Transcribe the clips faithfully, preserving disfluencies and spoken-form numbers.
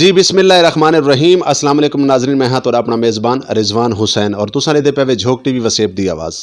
جی، بسم اللہ الرحمن الرحیم۔ السلام علیکم ناظرین، میں ہاں تہاڈا اپنا میزبان رضوان حسین اور تساں دے پے وے جھوک ٹی وی وسیب دی آواز۔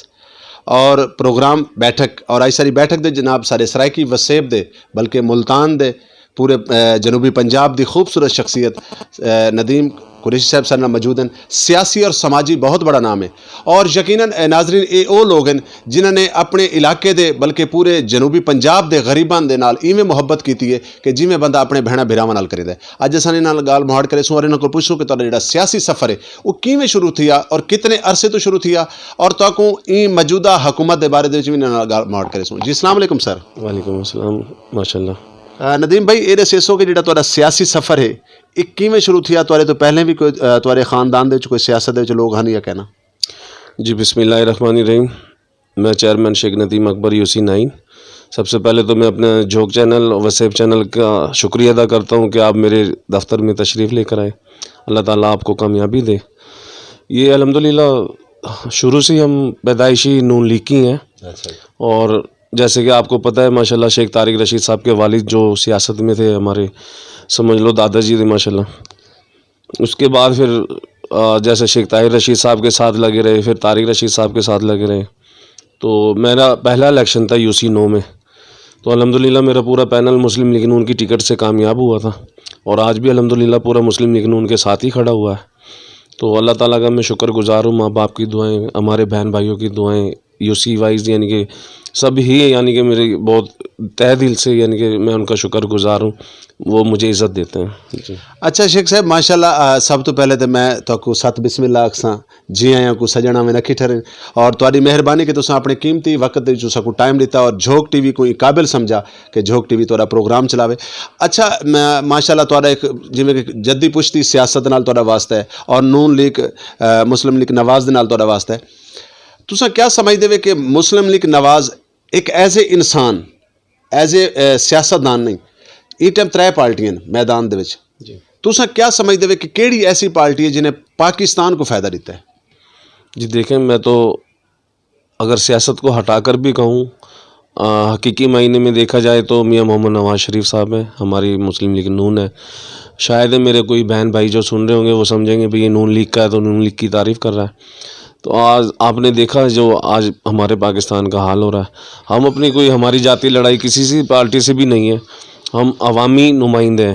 اور پروگرام بیٹھک، اور آج ساری بیٹھک دے جناب سارے سرائیکی وسیب دے، بلکہ ملتان دے، پورے، اے، جنوبی پنجاب دی خوبصورت شخصیت، اے، ندیم قریشی صاحب سارے نال موجود ہیں۔ سیاسی اور سماجی بہت بڑا نام ہے، اور یقیناً، اے، ناظرین، اے او لوگ ہیں جنہاں نے اپنے علاقے دے بلکہ پورے جنوبی پنجاب دے غریباں دے نال ایویں محبت کیتی ہے کہ جیویں بندہ اپنے بہناں بھراواں نال کریندا ہے۔ اج اساں انہاں نال گال مہاڑ کرے سوں اور انہاں کول پوچھوں کہ تہاڈا جڑا سیاسی سفر ہے، وہ کیویں شروع تھیا اور کتنے عرصے تو شروع تھیا، اور تہاکوں ایں موجودہ حکومت دے بارے دے وچ وی انہاں نال گال مہاڑ کرے سوں۔ جی، السلام علیکم سر۔ وعلیکم السلام۔ ماشاءاللہ۔ آ، ندیم بھائی، اے دسیسو کہ جڑا تہاڈا سیاسی سفر ہے، اے کیویں شروع تھیا؟ تہاڈے تو پہلے وی کوئی، آ، تہاڈے خاندان دے وچ کوئی سیاست دے وچ لوگ ہن یا کہنا؟ جی، بسم اللہ الرحمن الرحیم۔ میں چیئرمین شیخ ندیم اکبر، یو سی نائن۔ سب سے پہلے تو میں اپنے جھوک چینل، وسیب چینل کا شکریہ ادا کرتا ہوں کہ آپ میرے دفتر میں تشریف لے کر آئے۔ اللہ تعالیٰ آپ کو کامیابی دے۔ یہ الحمدللہ شروع سے ہی ہم پیدائشی نون لیگی ہیں۔ اور جیسے کہ آپ کو پتہ ہے، ماشاءاللہ، شیخ طارق رشید صاحب کے والد جو سیاست میں تھے، ہمارے، سمجھ لو، دادا جی تھے، ماشاءاللہ۔ اس کے بعد پھر، آ، جیسے شیخ طاہر رشید صاحب کے ساتھ لگے رہے، پھر طارق رشید صاحب کے ساتھ لگے رہے۔ تو میرا پہلا الیکشن تھا یو سی نو میں، تو الحمدللہ میرا پورا پینل مسلم لیگ نون کی ٹکٹ سے کامیاب ہوا تھا، اور آج بھی الحمدللہ پورا مسلم لیگ نون کے ساتھ ہی کھڑا ہوا ہے۔ تو اللہ تعالیٰ کا میں شکر گزار ہوں، ماں باپ کی دعائیں، ہمارے بہن بھائیوں کی دعائیں، یو سی وائز، یعنی کہ سب ہی، یعنی کہ میرے بہت تہ دل سے، یعنی کہ میں ان کا شکر گزار ہوں، وہ مجھے عزت دیتے ہیں۔ جی۔ اچھا شیخ صاحب، ماشاءاللہ، آ، سب تو پہلے تے میں تہاکوں ست بسم اللہ آکھساں، جی آیاں کو سجنا میں نکھی ٹھرے، اور تہاڈی مہربانی کہ تساں اپنے قیمتی وقت دے وچ ساکوں ٹائم دتا اور جھوک ٹی وی کو قابل سمجھا کہ جھوک ٹی وی تہاڈا پروگرام چلاوے۔ اچھا، میں، ماشاءاللہ، تہاڈا ایک، جویں کہ جدی پشتی سیاست نال تہاڈا واسطہ ہے اور نون لیگ، آ، مسلم لیگ نواز دے نال تہاڈا واسطہ ہے۔ تساں کیا سمجھدے وے کہ مسلم لیگ نواز ایک ایز اے انسان، ایز اے، اے، سیاستدان نہیں، اس ٹائم ترے پارٹیاں نے میدان دے وچ۔ جی۔ تساں کیا سمجھدے وے کہ کیڑی ایسی پارٹی ہے جنہیں پاکستان کو فائدہ دیتا ہے؟ جی دیکھیں، میں تو اگر سیاست کو ہٹا کر بھی کہوں، آ، حقیقی معنی میں دیکھا جائے تو میاں محمد نواز شریف صاحب ہیں، ہماری مسلم لیگ نون ہے۔ شاید میرے کوئی بہن بھائی جو سن رہے ہوں گے، وہ سمجھیں گے بھی یہ نون لیگ کا ہے تو نون لیگ کی تعریف کر رہا ہے۔ تو آج آپ نے دیکھا جو آج ہمارے پاکستان کا حال ہو رہا ہے۔ ہم اپنی کوئی، ہماری جاتی لڑائی کسی سی پارٹی سے بھی نہیں ہے۔ ہم عوامی نمائندے ہیں۔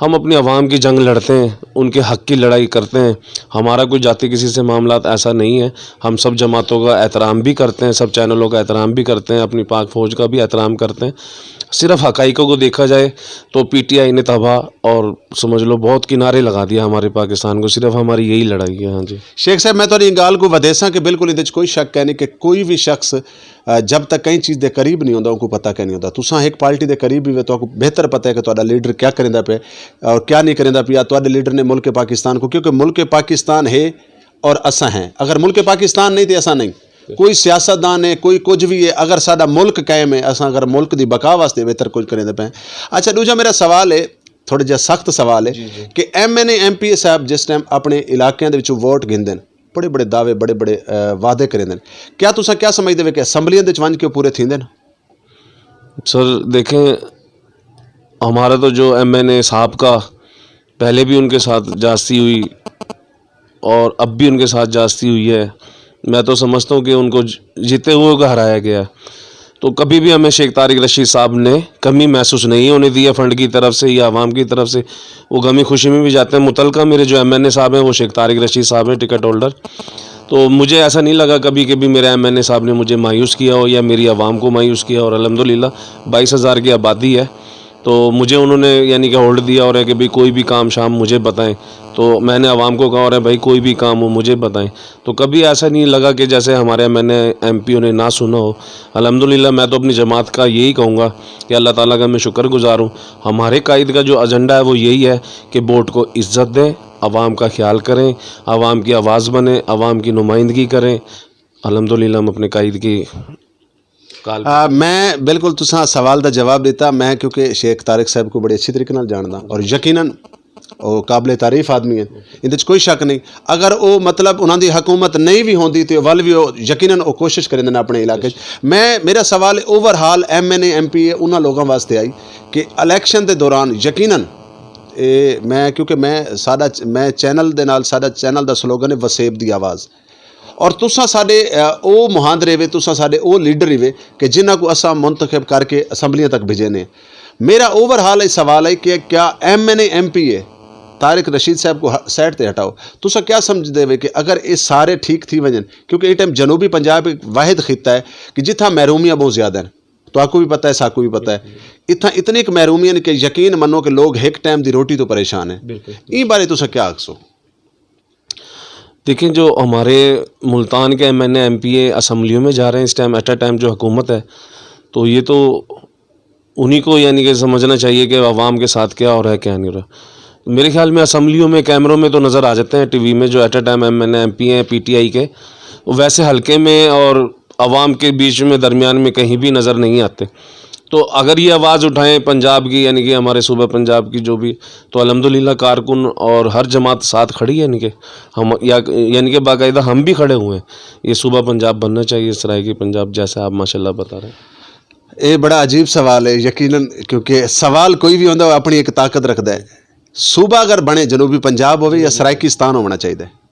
ہم اپنی عوام کی جنگ لڑتے ہیں، ان کے حق کی لڑائی کرتے ہیں۔ ہمارا کوئی جاتی کسی سے معاملات ایسا نہیں ہے۔ ہم سب جماعتوں کا احترام بھی کرتے ہیں، سب چینلوں کا احترام بھی کرتے ہیں، اپنی پاک فوج کا بھی احترام کرتے ہیں۔ صرف حقائق کو دیکھا جائے تو پی ٹی آئی نے تباہ اور، سمجھ لو، بہت کنارے لگا دیا ہمارے پاکستان کو۔ صرف ہماری یہی لڑائی ہے۔ ہاں جی۔ شیخ صاحب، میں تہاڈی گل کو ودیساں کہ بالکل ادے وچ کوئی شک ہے نہیں کہ کوئی بھی شخص، آ، جب تک کہیں چیز دے قریب نہیں ہوندا، ان کو پتہ کیا نہیں ہوندا۔ تساں ایک پارٹی دے قریب بھی ہو، تو آپ کو بہتر پتہ ہے کہ تہاڈا لیڈر کیا کریندا پیا اور کیا نہیں کریندا پیا۔ تہاڈے لیڈر نے ملک پاکستان کو، کیونکہ ملک پاکستان ہے اور اساں ہیں۔ اگر ملک پاکستان نہیں تے اساں نہیں۔ کوئی سیاستدان ہے، کوئی کچھ بھی ہے، اگر ساڈا ملک قائم ہے، اساں اگر ملک دی بقا واسطے بہتر کچھ کریندے پے ہیں۔ اچھا، دوجا میرا سوال ہے، تھوڑا جہا سخت سوال ہے جی، جی۔ کہ M N A, M P اے صاحب جس ٹائم اپنے علاقیاں دے وچوں ووٹ گھندے نے، بڑے بڑے دعوے، بڑے بڑے، اے، وعدے کریندے نے، کیا تساں کیا سمجھدے وے کہ اسمبلیاں دے وچ ونج کے او پورے تھیندے نے؟ سر، دیکھیں، ہمارا تو جو ایم این اے صاحب کا پہلے بھی ان کے ساتھ جاستی ہوئی اور اب بھی ان کے ساتھ جاستی ہوئی ہے، میں تو سمجھتا ہوں کہ ان کو ج-، جیتے ہوئے کو ہرایا گیا۔ تو کبھی بھی ہمیں شیخ طارق رشید صاحب نے کمی محسوس نہیں ہونے دی ہے، فنڈ کی طرف سے یا عوام کی طرف سے۔ وہ غمی خوشی میں بھی جاتے ہیں۔ متعلقہ میرے جو ایم این اے صاحب ہیں، وہ شیخ طارق رشید صاحب ہیں، ٹکٹ ہولڈر۔ تو مجھے ایسا نہیں لگا کبھی کہ بھی میرے ایم این اے صاحب نے مجھے مایوس کیا ہو یا میری عوام کو مایوس کیا ہو۔ اور الحمدللہ بائیس ہزار کی آبادی ہے، تو مجھے انہوں نے، یعنی کہ، ہولڈ دیا اور ہے کہ بھئی کوئی بھی کام شام مجھے بتائیں۔ تو میں نے عوام کو کہا اور ہے بھائی کوئی بھی کام ہو مجھے بتائیں۔ تو کبھی ایسا نہیں لگا کہ جیسے ہمارے ایم این اے، ایم پیوں نے نہ سنا ہو۔ الحمدللہ میں تو اپنی جماعت کا یہی کہوں گا کہ اللہ تعالیٰ کا میں شکر گزار ہوں۔ ہمارے قائد کا جو ایجنڈا ہے وہ یہی ہے کہ ووٹ کو عزت دیں، عوام کا خیال کریں، عوام کی آواز بنیں، عوام کی نمائندگی کریں۔ الحمدللہ ہم اپنے قائد کی کال آ، میں بالکل تساں سوال دا جواب دیتا۔ میں کیونکہ شیخ طارق صاحب کو بڑے اچھی طریقے نال جاندا اور یقیناً وہ قابل تعریف آدمی ہے، اندے وچ کوئی شک نہیں۔ اگر وہ، مطلب، انہاں دی حکومت نہیں بھی ہوندی تے ول بھی وہ یقیناً وہ کوشش کریندے نے اپنے علاقے وچ۔ میں، میرا سوال over all M N A, M P اے انہاں لوگاں واسطے آئی کہ الیکشن دے دوران یقیناً اے میں، کیونکہ میں ساڈا چ-، میں چینل دے نال، ساڈا چینل دا سلوگن ہے وسیب دی آواز۔ اور تساں ساڈے، اے، او مہاندرے وے، تساں ساڈے او لیڈر ہی وے کہ جنہاں کو اساں منتخب کر کے اسمبلیاں تک بھیجے نے۔ میرا اوور ہال یہ سوال ہے کہ کیا M N A, M P اے، طارق رشید صاحب کو ہ-، سائیڈ تے ہٹاؤ، تساں کیا سمجھدے وے کہ اگر یہ سارے ٹھیک تھی ونجن، کیونکہ اس ٹائم جنوبی پنجاب ایک واحد خطہ ہے کہ جتھاں محرومیاں بہت زیادہ ہیں، تو آپ کو بھی پتہ ہے، ساکو بھی پتہ ہے، اتھاں اتنی ایک محرومیاں نے کہ یقین منو کہ لوگ ایک ٹائم دی روٹی تو پریشان ہیں۔ بالکل۔ این بارے تساں کیا آکھسو؟ دیکھیں، جو ہمارے ملتان کے M N A, M P اے اسمبلیوں میں جا رہے ہیں اس ٹائم، ایٹ اے ٹائم جو حکومت ہے، تو یہ تو انہیں کو یعنی کہ سمجھنا چاہیے کہ عوام کے ساتھ کیا ہو رہا ہے، کیا نہیں ہو رہا۔ میرے خیال میں اسمبلیوں میں، کیمروں میں تو نظر آ جاتے ہیں، ٹی وی میں، جو at a time M N A, M P A ہیں پی ٹی آئی کے، ویسے حلقے میں اور عوام کے بیچ میں، درمیان میں کہیں بھی نظر نہیں آتے۔ تو اگر یہ آواز اٹھائیں پنجاب کی، یعنی کہ ہمارے صوبہ پنجاب کی جو بھی، تو الحمدللہ کارکن اور ہر جماعت ساتھ کھڑی ہے، یعنی کہ ہم یا، یعنی کہ باقاعدہ ہم بھی کھڑے ہوئے ہیں۔ یہ صوبہ پنجاب بننا چاہیے، سرائیکی پنجاب، جیسے آپ ماشاءاللہ بتا رہے ہیں۔ یہ بڑا عجیب سوال ہے، یقیناً، کیونکہ سوال کوئی بھی ہوندا، وہ اپنی ایک طاقت رکھدا ہے۔ صوبہ اگر بنے، جنوبی پنجاب ہوئے یا سرائیکستان ہونا چاہیے؟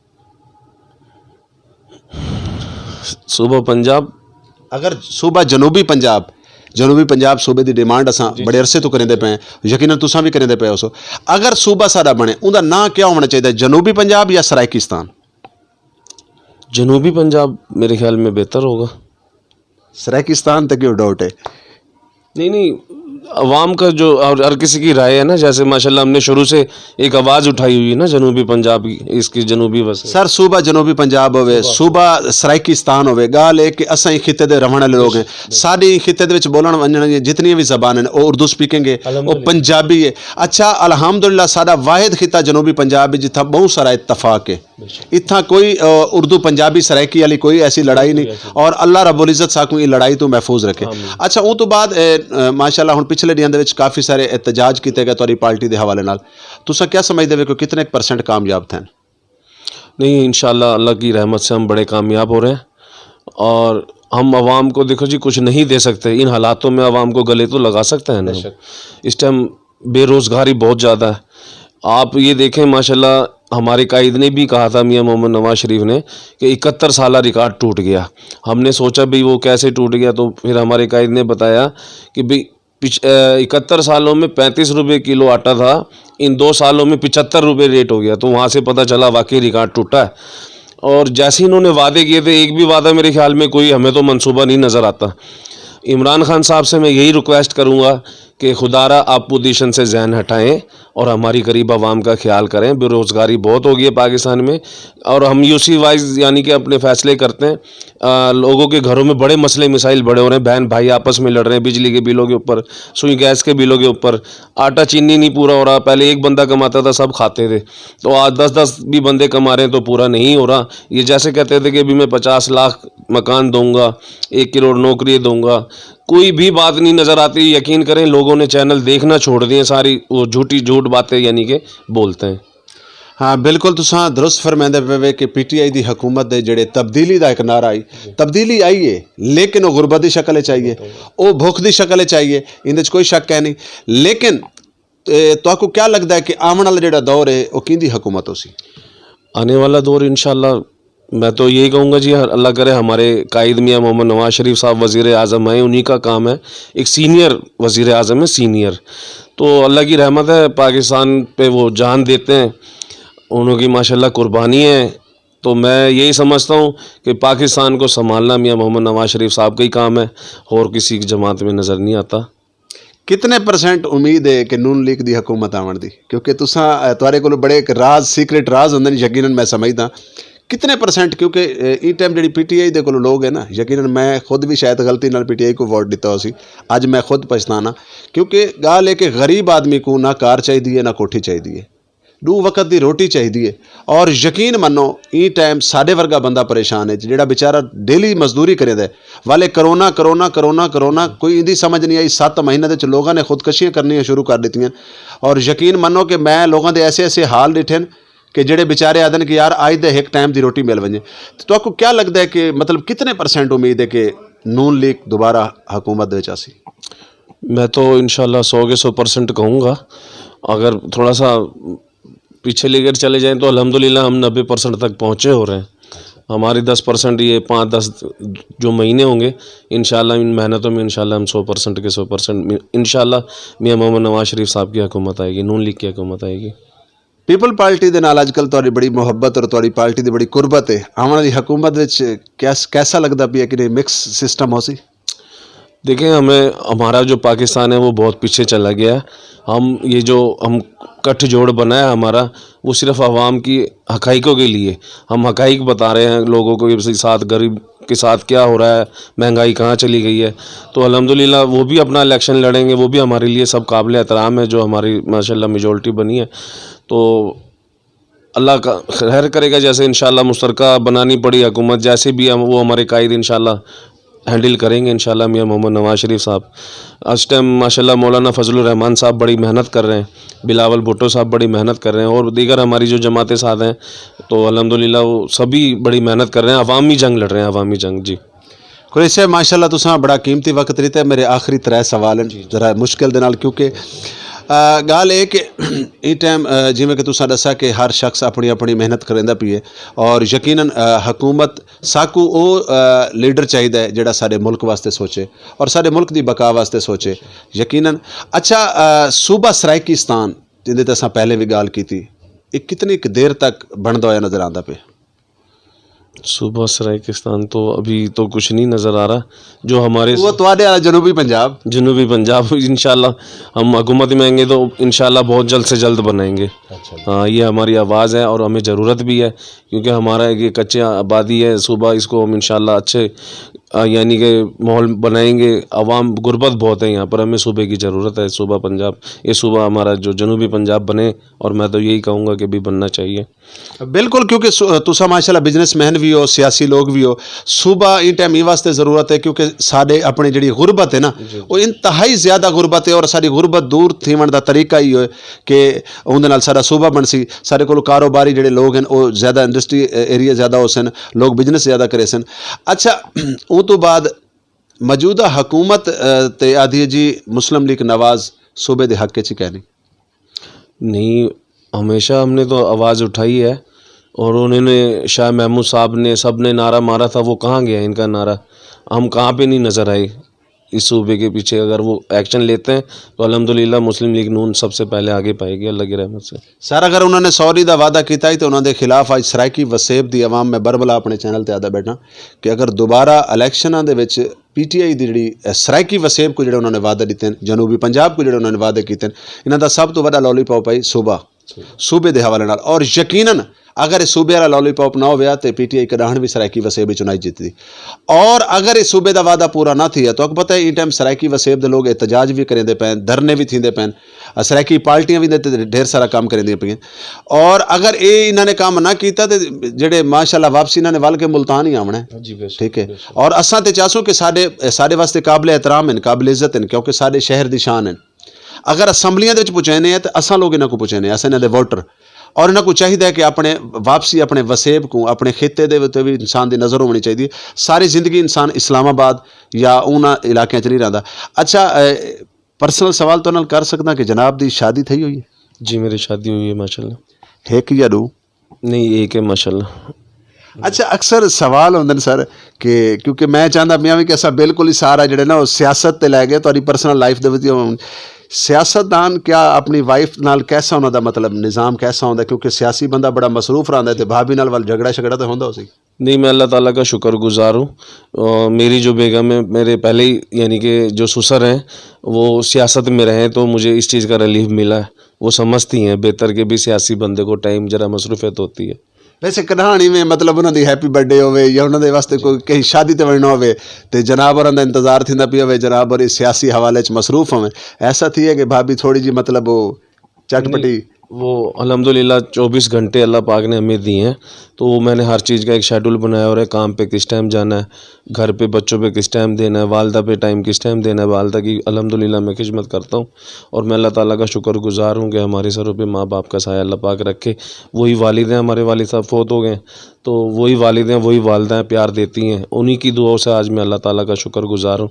صوبہ پنجاب۔ اگر صوبہ جنوبی پنجاب، جنوبی پنجاب صوبے دی ڈیمانڈ اساں بڑے عرصے تو کریندے پئے ہیں، یقیناً تساں بھی کریندے پئے ہو سو۔ اگر صوبہ سارا بنے، اوندا ناں کیا ہونا چاہیے، جنوبی پنجاب یا سرائیکستان؟ جنوبی پنجاب میرے خیال میں بہتر ہوگا۔ سرائیکستان تے کیوں ڈاؤٹ ہے؟ نہیں، نہیں، عوام کا جو، اور ہر کسی کی رائے ہے نا، جیسے ماشاءاللہ ہم نے شروع سے ایک آواز اٹھائی ہوئی ہے نا جنوبی پنجاب کی، اس کی جنوبی وسیع۔ سر، صوبہ جنوبی پنجاب ہوئے، صوبہ سرائیکستان ہوئے، گال ہے کہ اساں ہی خطے دے رہن والے لوگ ہیں۔ ساری خطے دے وچ بولن ونجن والیاں جتنیاں بھی زبان ہیں، وہ اردو سپیکنگ ہے، وہ پنجابی ہے۔ اچھا، الحمدللہ سارا واحد خطہ جنوبی پنجاب ہے جتھاں بہت سارا اتفاق ہے۔ اتھاں کوئی، آ، اردو پنجابی سرائیکی والی کوئی ایسی لڑائی نہیں۔ اور اللہ رب العزت ساکوں یہ لڑائی تو محفوظ رکھے۔ اچھا، اون تو بعد، اے، اے، ماشاءاللہ ہن پچھلے ڈیاں دے وچ کافی سارے احتجاج کیتے گئے تہاڈی پارٹی دے حوالے نال۔ تساں کیا سمجھدے ہو کہ کتنے ایک پرسنٹ کامیاب تھے؟ نہیں، انشاءاللہ اللہ کی رحمت سے ہم بڑے کامیاب ہو رہے ہیں۔ اور ہم عوام کو، دیکھو جی، کچھ نہیں دے سکتے، ان حالاتوں میں عوام کو گلے تو لگا سکتے ہیں نا۔ اس ٹائم بے روزگاری بہت زیادہ ہے۔ آپ یہ دیکھیں، ماشاءاللہ، ہمارے قائد نے بھی کہا تھا، میاں محمد نواز شریف نے، کہ اکہتر سالہ ریکارڈ ٹوٹ گیا۔ ہم نے سوچا بھی وہ کیسے ٹوٹ گیا، تو پھر ہمارے قائد نے بتایا کہ بھی پچ-، اے، اکہتر سالوں میں پینتیس روپے کلو آٹا تھا، ان دو سالوں میں پچہتر روپے ریٹ ہو گیا، تو وہاں سے پتہ چلا واقعی ریکارڈ ٹوٹا ہے۔ اور جیسے انہوں نے وعدے کیے تھے، ایک بھی وعدہ میرے خیال میں کوئی ہمیں تو منصوبہ نہیں نظر آتا۔ عمران خان صاحب سے میں یہی ریکویسٹ کروں گا کہ خدا را آپ پوزیشن سے ذہن ہٹائیں اور ہماری غریب عوام کا خیال کریں۔ بے روزگاری بہت ہو گئی ہے پاکستان میں، اور ہم یو سی وائز یعنی کہ اپنے فیصلے کرتے ہیں۔ آ، لوگوں کے گھروں میں بڑے مسئلے مسائل بڑے ہو رہے ہیں، بہن بھائی آپس میں لڑ رہے ہیں، بجلی کے بلوں کے اوپر، سوئی گیس کے بلوں کے اوپر، آٹا چینی نہیں پورا ہو رہا۔ پہلے ایک بندہ کماتا تھا، سب کھاتے تھے، تو آج دس دس بھی بندے کما رہے ہیں تو پورا نہیں ہو رہا۔ یہ جیسے کہتے تھے کہ ابھی میں پچاس لاکھ مکان دوں گا، ایک کروڑ نوکری دوں گا، کوئی بھی بات نہیں نظر آتی۔ یقین کریں، لوگوں نے چینل دیکھنا چھوڑ دیے، ساری وہ جھوٹی جھوٹ باتیں یعنی کہ بولتے ہیں۔ ہاں، بالکل، تساں درست فرمیندے پے وے کہ پی ٹی آئی دی حکومت دے جڑے تبدیلی دا ایک نعرہ آئی، تبدیلی آئی ہے، لیکن وہ غربت دی شکل وچ آئی ہے، وہ بھوک دی شکل وچ آئی ہے، اندے وچ کوئی شک ہے نہیں۔ لیکن، اے، تہاکوں کیا لگدا ہے کہ آون والا جڑا دور ہے، وہ کیندی حکومت ہو سی؟ آنے والا دور انشاءاللہ، میں تو یہی کہوں گا جی، اللہ کرے ہمارے قائد میاں محمد نواز شریف صاحب وزیر اعظم ہیں، انہی کا کام ہے، ایک سینئر وزیر اعظم ہے، سینئر۔ تو اللہ کی رحمت ہے، پاکستان پہ وہ جان دیتے ہیں، انہوں کی ماشاءاللہ قربانی ہے۔ تو میں یہی سمجھتا ہوں کہ پاکستان کو سنبھالنا میاں محمد نواز شریف صاحب کا ہی کام ہے، اور کسی کی جماعت میں نظر نہیں آتا۔ کتنے پرسنٹ امید ہے کہ نون لیگ دی حکومت آون دی؟ کیونکہ تساں، اے، تہاڈے کول بڑے ایک راز، سیکرٹ راز ہوندے نے، یقیناً میں سمجھدا۔ کتنے پرسنٹ؟ کیونکہ، اے، اس ٹائم جڑی پی ٹی آئی دے کول لوگ ہیں نا، یقیناً میں خود بھی شاید غلطی نال پی ٹی آئی کو ووٹ دیتا ہو سی۔ اج میں خود پچھتانا، کیونکہ گال ہے کہ غریب آدمی کو نہ کار چاہیے ہے، نہ کوٹھی چاہیے ہے، دو وقت دی روٹی چاہیے ہے۔ اور یقین منو، ای ٹائم ساڈے ورگا بندہ پریشان ہے، جڑا بیچارہ ڈیلی مزدوری کرے دے، والے کرونا، کرونا، کرونا، کرونا، کوئی ایندی سمجھ نہیں آئی۔ ست مہینے دے وچ لوگاں نے خودکشیاں کرنیاں شروع کر دتیاں۔ اور یقین منو کہ میں لوگاں دے ایسے ایسے حال ڈٹھے نے کہ جڑے بیچارے آدن کہ یار، اج دے ایک ٹائم دی روٹی مل ونجے۔ تو آپ کو کیا لگدا ہے کہ مطلب کتنے پرسنٹ امید ہے کہ نون لیگ دوبارہ حکومت دے وچ آسی؟ میں تو انشاءاللہ سو کے سو پرسنٹ کہوں گا۔ اگر تھوڑا سا پیچھے لے کر چلے جائیں تو الحمدللہ ہم نبے پرسنٹ تک پہنچے ہو رہے ہیں۔ ہماری دس پرسنٹ، یہ پانچ دس جو مہینے ہوں گے، انشاءاللہ ان محنتوں میں انشاءاللہ ہم سو پرسنٹ کے سو پرسنٹ، انشاءاللہ میاں محمد نواز شریف صاحب کی حکومت آئے گی، نون لیگ کی حکومت آئے گی۔ پیپل پارٹی دے نال اج کل تہاڈی بڑی محبت اور تہاڈی پارٹی دی بڑی قربت ہے، آون والی حکومت وچ کیس-، کیسا لگدا پیا کہ نہیں، مکس سسٹم ہو سی؟ دیکھیں، ہمیں، ہمارا جو پاکستان ہے وہ بہت پیچھے چلا گیا ہے۔ ہم یہ جو ہم کٹھ جوڑ بنا ہے ہمارا، وہ صرف عوام کی حقائقوں کے لیے، ہم حقائق بتا رہے ہیں لوگوں کو کہ ساتھ غریب کے ساتھ کیا ہو رہا ہے، مہنگائی کہاں چلی گئی ہے۔ تو الحمدللہ وہ بھی اپنا الیکشن لڑیں گے، وہ بھی ہمارے لیے سب قابل احترام ہے جو ہماری ماشاءاللہ میجورٹی بنی ہے۔ تو اللہ کا خیر کرے گا، جیسے انشاءاللہ مشترکہ بنانی پڑی حکومت، جیسے بھی ہم، وہ ہمارے قائد انشاءاللہ ہینڈل کریں گے انشاءاللہ میاں محمد نواز شریف صاحب۔ اس ٹائم ماشاءاللہ مولانا فضل الرحمان صاحب بڑی محنت کر رہے ہیں، بلاول بھٹو صاححب بڑی محنت کر رہے ہیں، اور دیگر ہماری جو جماعتیں ساتھ ہیں، تو الحمدللہ وہ سبھی بڑی محنت کر رہے ہیں، عوامی جنگ لڑ رہے ہیں، عوامی جنگ جی۔ قریش صاحب، ماشاءاللہ تساں بڑا قیمتی وقت دیتا ہے۔ میرے آخری ترے سوال ہیں، ذرا مشکل دے نال، کیونکہ آ، گل اے کہ اس ٹائم، آ، جویں کہ تساں دسا کہ ہر شخص اپنی اپنی محنت کریندا پئی ہے، اور یقیناً، آ، حکومت ساکو او، آ، لیڈر چاہیدا ہے جڑا ساڈے ملک واسطے سوچے اور ساڈے ملک دی بقا واسطے سوچے۔ یقیناً۔ اچھا، آ، صوبہ سرائیکستان، جندے تے اساں پہلے بھی گل کیتی، یہ کتنی کُ دیر تک بندا ہویا نظر آندا پیا؟ صوبہ سرائیکستان تو ابھی تو کچھ نہیں نظر آ رہا۔ جو ہمارے وہ تواڈے والا جنوبی پنجاب۔ جنوبی پنجاب، انشاءاللہ ہم حکومت میں آئیں گے تو انشاءاللہ بہت جلد سے جلد بنائیں گے۔ ہاں، یہ ہماری آواز ہے اور ہمیں ضرورت بھی ہے، کیونکہ ہمارا ایک یہ کچے آبادی ہے صوبہ، اس کو ہم انشاءاللہ اچھے، آ، یعنی کہ ماحول بنائیں گے۔ عوام غربت بہت ہے یہاں پر، ہمیں صوبے کی ضرورت ہے۔ صوبہ پنجاب، یہ صوبہ ہمارا جو جنوبی پنجاب بنے، اور میں تو یہی کہوں گا کہ بھی بننا چاہیے۔ بالکل، کیونکہ سو-، تساں ماشاءاللہ بزنس مین بھی ہو، سیاسی لوگ بھی ہو، صوبہ ان ٹائم یہ واسطے ضرورت ہے کیونکہ ساڈے اپنے جڑی غربت ہے نا، وہ انتہائی زیادہ غربت ہے، اور ساری غربت دور تھیون دا طریقہ ہی ہوئے کہ اون دے نال ساڈا صوبہ بن سی، ساڈے کول کاروباری جڑے لوگ ہیں، وہ زیادہ انڈسٹری ایریا زیادہ ہو سن، لوگ بزنس زیادہ کرے سن۔ اچھا، اون تو بعد موجودہ حکومت، اے، تے آدھی ہے جی مسلم لیگ نواز صوبے دے حق چ کہنی؟ نہیں، ہمیشہ ہم نے تو آواز اٹھائی ہے، اور انہوں نے، شاہ محمود صاحب نے، سب نے نعرہ مارا تھا، وہ کہاں گیا ان کا نعرہ؟ ہم کہاں پہ نہیں نظر آئے اس صوبے کے پیچھے۔ اگر وہ ایکشن لیتے ہیں تو الحمدللہ مسلم لیگ نون سب سے پہلے آگے پائے گی اللہ کی رحمت سے۔ سر، اگر انہوں نے سوری دا وعدہ کیتا ہی تو انہوں دے خلاف آج سرائیکی وسیب دی عوام میں برملا اپنے چینل تے آدا بیٹھا کہ اگر دوبارہ الیکشناں دے وچ پی ٹی آئی دی جڑی، اے، سرائیکی وسیب کو جڑے انہوں نے وعدے دیتے ہیں، جنوبی پنجاب کو جڑے انہوں نے وعدے کیتے ہیں، انہاں دا سب تو وڈا لالی پاپ ہے صوبہ، صوبے دے حوالے نال۔ اور یقیناً اگر اس صوبے والا لالی پاپ نہ ہویا تے پی ٹی آئی کڈاہن بھی سرائیکی وسیب وچ نہیں جیتی۔ اور اگر اس صوبے دا وعدہ پورا نہ تھیا تو آپ پتہ ہے ان ٹائم سرائیکی وسیب دے لوگ احتجاج بھی کریندے پین، دھرنے بھی تھیندے پین، سرائیکی پارٹیاں بھی دے تے ڈھیر سارا کام کریندیاں پئیاں۔ اور اگر اے انہاں نے کام نہ کیتا تے جڑے ماشاءاللہ واپسی انہاں نے ول کے ملتان ہی آونا ہے۔ ٹھیک ہے۔ اور اساں تے چاہسوں کہ ساڈے، ساڈے واسطے قابل احترام ہیں، قابل عزت ہیں، کیونکہ ساڈے شہر دی شان ہیں۔ اگر اسمبلیاں دے وچ پہنچانے ہیں تے اساں لوگ انہاں کو پہنچانے ہیں، اساں انہاں دے ووٹر۔ اور انہاں کو چاہیدا ہے کہ اپنے واپسی اپنے وسیب کو، اپنے خطے دے وتے بھی انسان دی نظر ہونی چاہیے۔ ساری زندگی انسان اسلام آباد یا انہاں علاقیاں چ نہیں رہندا۔ اچھا، اے، پرسنل سوال تو نال کر سکدا کہ جناب دی شادی تھئی ہوئی ہے؟ جی، میری شادی ہوئی ہے ماشاءاللہ۔ ایک یا دو؟ نہیں، ایک ہے ماشاءاللہ۔ اچھا، اکثر سوال ہوندے نے سر کہ کیونکہ میں چاہندا پیاں وی کہ اساں بالکل ہی سارا جڑے نا او سیاست تے لے گئے، تہاڈی پرسنل لائف دے وچ ہن۔ سیاستدان کیا اپنی وائف نال کیسا انہاں دا مطلب نظام کیسا ہوندا ہے؟ کیونکہ سیاسی بندہ بڑا مصروف رہندا ہے تے بھابی نال ول جھگڑا شھگڑا تے ہوندا ہو سی۔ نہیں، میں اللہ تعالیٰ کا شکر گزار ہوں۔ آ، میری جو بیگم ہے، میرے پہلے ہی، یعنی کہ جو سسر ہیں، وہ سیاست میں رہے، تو مجھے اس چیز کا ریلیف ملا ہے۔ وہ سمجھتی ہیں بہتر کہ بھی سیاسی بندے کو ٹائم ذرا مصروفیت ہوتی ہے۔ ویسے کڈھانی میں مطلب انہاں دی ہیپی برتھ ڈے ہوے یا انہاں دے واسطے کوئی کہیں شادی تے وننا ہوے تے جناب اوراں دا انتظار تھیندا پیا ہوے، جناب اور اس سیاسی حوالے چ مصروف ہوے، ایسا تھی ہے کہ بھابی تھوڑی جی مطلب وہ چٹ پٹی۔ وہ الحمدللہ چوبیس گھنٹے اللہ پاک نے ہمیں دیے ہیں، تو وہ میں نے ہر چیز کا ایک شیڈول بنایا ہوا ہے، کام پہ کس ٹائم جانا ہے، گھر پہ بچوں پہ کس ٹائم دینا ہے، والدہ پہ ٹائم کس ٹائم دینا ہے، والدہ کی الحمدللہ میں خدمت کرتا ہوں۔ اور میں اللہ تعالیٰ کا شکر گزار ہوں کہ ہمارے سروں پہ ماں باپ کا سایہ اللہ پاک رکھے۔ وہی والد ہیں، ہمارے والد صاحب فوت ہو گئے ہیں، تو وہی والد ہیں، وہی والدہ ہیں، پیار دیتی ہیں، انہی کی دعاؤں سے آج میں اللہ تعالیٰ کا شکر گزار ہوں۔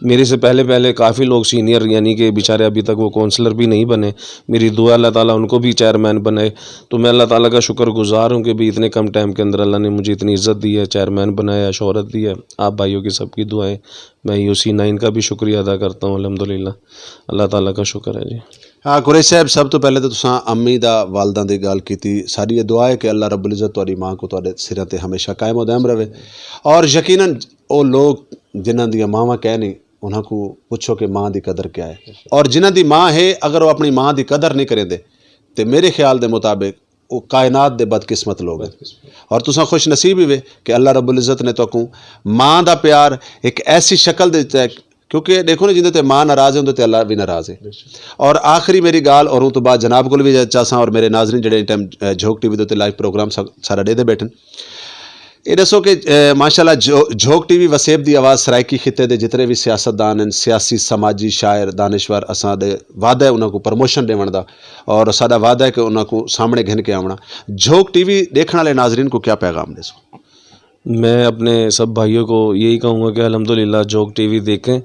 میرے سے پہلے پہلے کافی لوگ سینئر، یعنی کہ بیچارے ابھی تک وہ کونسلر بھی نہیں بنے۔ میری دعا اللہ تعالیٰ ان کو بھی چیئرمین بنائے۔ تو میں اللہ تعالیٰ کا شکر گزار ہوں کہ بھی اتنے کم ٹائم کے اندر اللہ نے مجھے اتنی عزت دی ہے، چیئرمین بنایا، شہرت دی ہے۔ آپ بھائیوں کی سب کی دعائیں، میں یو سی نائن کا بھی شکریہ ادا کرتا ہوں۔ الحمدللہ، اللہ تعالیٰ کا شکر ہے جی۔ ہاں، قریش صاحب، سب تو پہلے تو تساں امی دا، والدہ دی گل کیتی۔ ساری یہ دعا ہے کہ اللہ رب العزت تہاڈی ماں کو تہاڈے سراں تے ہمیشہ قائم و دائم رہے۔ اور یقیناً او لوگ جنہاں دیاں ماواں کہہ نہیں، انہاں کو پوچھو کہ ماں دی قدر کیا ہے۔ اور جنہاں دی ماں ہے، اگر وہ اپنی ماں دی قدر نہیں کریں دے، تے میرے خیال دے مطابق وہ کائنات دے بدقسمت لوگ ہیں۔ اور تساں خوش نصیب ہی وے کہ اللہ رب العزت نے تہاکوں ماں دا پیار ایک ایسی شکل دے دتا ہے، کیونکہ دیکھو نا، جندے تے ماں ناراض ہے، اندے تے اللہ بھی ناراض ہے۔ اور آخری میری گال، اور اون تو بعد جناب کول بھی چاساں، اور میرے ناظرین جڑے اس ٹائم، اے، جھوک ٹی وی دے تے لائیو پروگرام سا-، سارا ڈے دے بیٹھن، یہ دسو کہ، اے، ماشاءاللہ، جھو-، جھوک ٹی وی وسیب دی آواز سرائیکی خطے دے جتنے بھی سیاستدان ہیں، سیاسی، سماجی، شاعر، دانشور، اساں دے وعدہ ہے انہاں کو پروموشن دیون دا، اور ساڈا وعدہ ہے کہ انہاں کو سامنے گھن کے آونا۔ جھوک ٹی وی دیکھن والے ناظرین کو کیا پیغام دے سو؟ میں اپنے سب بھائیوں کو یہی کہوں گا کہ الحمدللہ جھوک ٹی وی دیکھیں۔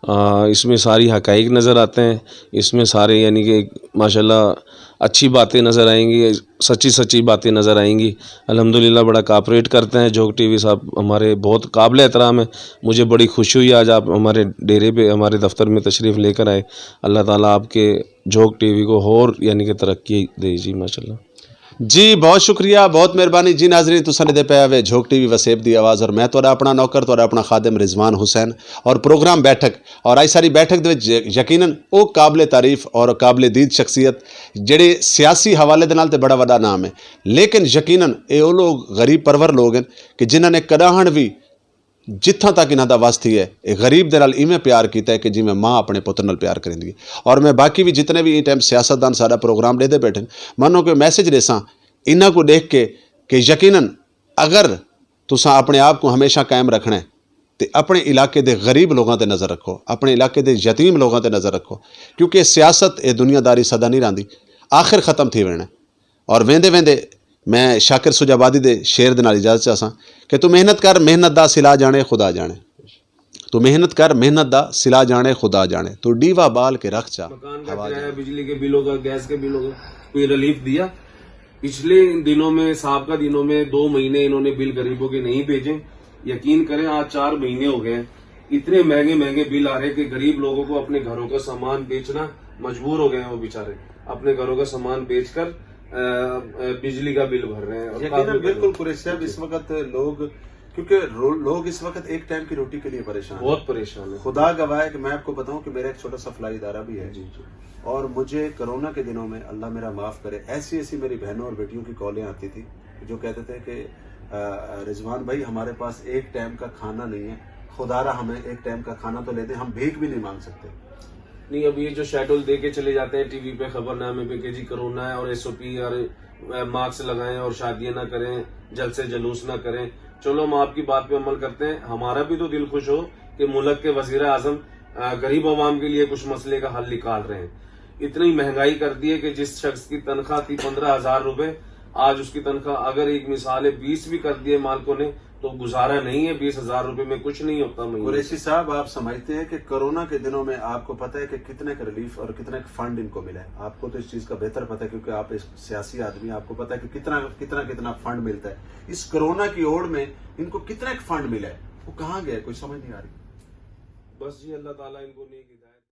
آ، اس میں ساری حقائق نظر آتے ہیں، اس میں سارے، یعنی کہ، ماشاءاللہ، اچھی باتیں نظر آئیں گی، سچی سچی باتیں نظر آئیں گی۔ الحمدللہ بڑا کاپریٹ کرتے ہیں جھوک ٹی وی صاحب، ہمارے بہت قابل احترام ہے۔ مجھے بڑی خوشی ہوئی آج آپ ہمارے ڈیرے پہ، ہمارے دفتر میں تشریف لے کر آئے۔ اللہ تعالیٰ آپ کے جھوک ٹی وی کو اور، یعنی کہ، ترقی دے جی، ماشاءاللہ۔ جی، بہت شکریہ، بہت مہربانی۔ جی ناظرین، تساں دے پے ہوئے جھوک ٹی وی وسیب دی آواز، اور میں تہاڈا اپنا نوکر، تہاڈا اپنا خادم رضوان حسین، اور پروگرام بیٹھک، اور آئی ساری بیٹھک دے وچ یقیناً او قابل تعریف اور قابل دید شخصیت، جڑے سیاسی حوالے دے نال تے بڑا وڈا نام ہے، لیکن یقیناً اے او لوگ غریب پرور لوگ ہیں کہ جنہاں نے کداہن بھی جتھاں تک انہاں دا وس تھی ہے، اے غریب دے نال ایویں پیار کیتا ہے کہ جویں ماں اپنے پتر نال پیار کریندی ہے۔ اور میں باقی بھی جتنے بھی اس ٹائم سیاستدان ساڈا پروگرام ڈیدے بیٹھے ہیں، میں انہاں کو میسج دیساں، انہاں کو دیکھ کے، کہ یقیناً اگر تساں اپنے آپ کو ہمیشہ قائم رکھنا ہے، تے اپنے علاقے دے غریب لوگاں تے نظر رکھو، اپنے علاقے دے یتیم لوگاں تے نظر رکھو، کیونکہ سیاست اے دنیا داری سدا نہیں رہندی، آخر ختم تھی وینا ہے۔ اور ویندے ویندے میں شاکر سجابادی دے شعر دے نال اجازت چاہساں کہ تو محنت کر، محنت دا صلہ جانے خدا جانے۔ تو محنت کر، محنت دا صلہ جانے خدا جانے۔ تو ڈیوا بال کے رکھ چا، مکان کا ہوا کرایہ، جانے۔ بجلی کے بلوں کا، گیس کے بلوں کا کوئی ریلیف دیا؟ پچھلے ان دنوں میں، سابقہ دنوں میں دو مہینے انہوں نے بل غریبوں کے نہیں بھیجے۔ یقین کریں، آج چار مہینے ہو گئے ہیں، اتنے مہنگے مہنگے بل آ رہے ہیں کہ غریب لوگوں کو اپنے گھروں کا سامان بیچنا مجبور ہو گئے ہیں وہ بیچارے، اپنے گھروں کا سامان بیچ کر، آ، آ، بجلی کا بل بھر رہے ہیں اور یقیناً، کافی بل۔ بالکل قریش صاحب، اس وقت لوگ، کیونکہ رو-، لوگ اس وقت ایک ٹائم کی روٹی کے لیے پریشان ہیں۔ بہت پریشان ہیں۔ خدا گواہ ہے کہ میں آپ کو بتاؤں کہ میرا ایک چھوٹا سا فلائی ادارہ بھی ہے۔ جی، جی۔ اور مجھے کورونا کے دنوں میں، اللہ میرا معاف کرے، ایسی ایسی میری بہنوں اور بیٹیوں کی کالیں آتی تھی جو کہتے تھے کہ، آ، رضوان بھائی، ہمارے پاس ایک ٹائم کا کھانا نہیں ہے، خدا را ہمیں ایک ٹائم کا کھانا تو لے دیں، ہم بھیک بھی نہیں مانگ سکتے۔ نہیں، اب یہ جو شیڈول دے کے چلے جاتے ہیں ٹی وی پہ، خبر نامے پہ کہ جی کرونا ہے اور ایس او پی اور، آ، ماسک لگائیں اور شادیاں نہ کریں، جلسے جلوس نہ کریں۔ چلو، ہم آپ کی بات پہ عمل کرتے ہیں، ہمارا بھی تو دل خوش ہو کہ ملک کے وزیر اعظم، آ، غریب عوام کے لیے کچھ مسئلے کا حل نکال رہے ہیں۔ اتنی مہنگائی کر دی ہے کہ جس شخص کی تنخواہ تھی پندرہ ہزار روپے، آج اس کی تنخواہ اگر ایک مثال ہے بیس بھی کر دیے مالکوں نے، تو گزارا نہیں ہے، بیس ہزار روپے میں کچھ نہیں ہوتا مہینے۔ قریشی صاحب، آپ سمجھتے ہیں کہ کورونا کے دنوں میں آپ کو پتہ ہے کہ کتنے کا ریلیف اور کتنے کا فنڈ ان کو ملا ہے؟ آپ کو تو اس چیز کا بہتر پتہ ہے، کیونکہ آپ ایک سیاسی آدمی ہیں، آپ کو پتہ ہے کہ کتنا، کتنا، کتنا فنڈ ملتا ہے۔ اس کورونا کی اوڑ میں ان کو کتنا ایک فنڈ ملا ہے، وہ کہاں گیا ہے، کوئی سمجھ نہیں آ رہی۔ بس جی، اللہ تعالیٰ ان کو نیک ہدایت۔